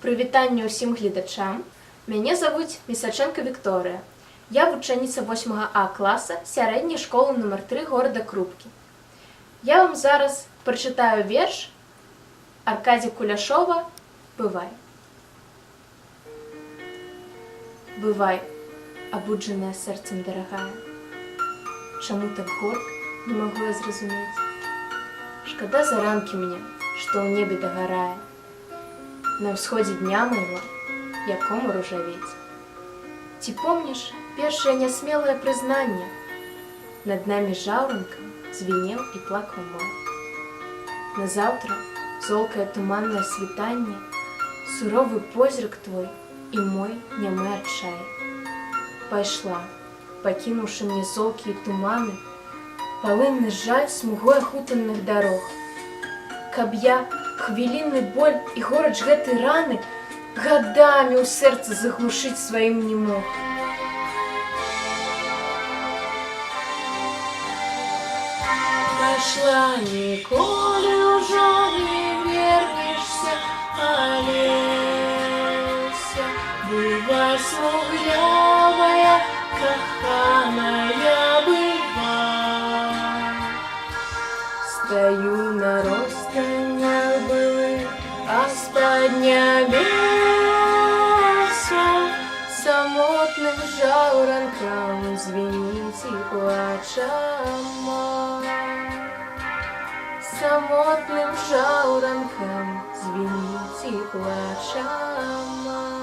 Прывітанне ўсім гледачам. Мяне завуць Місачэнка Вікторыя. Я вучэніца 8 А класа сярэдняй школы нумар 3 горада Крупкі. Я вам зараз прачытаю верш Аркадзя Куляшова «Бывай». Бывай, абуджаная сэрцам дарагая. Чаму так горка, не магу я зразумець. Шкада заранкі мне, што ў небе дагарае. На ўсходзе дня майго, якому ружавець. Ці помніш першае нясмелае прызнанне? Над намі жаўранкам звінеў і плакаў май. Назаўтра золкае туманнае світанне, суровы позірк твой і мой нямы адчай. Пайшла, пакінуўшы мне золкія туманы, палынны жаль смугой ахутаных дарог. Каб я хвілінны боль і горач гэтай раны гадамі ў сэрцы заглушыць сваім не мог. Пайшла, ніколі ўжо не вернешся, Алеся. Бывай, смуглявая, каханая, бывай. Стаю на ростанях былых, а з-пад нябеса самотным жаўранкам звініць і плача май. Самотным жаўранкам звініць і плача май.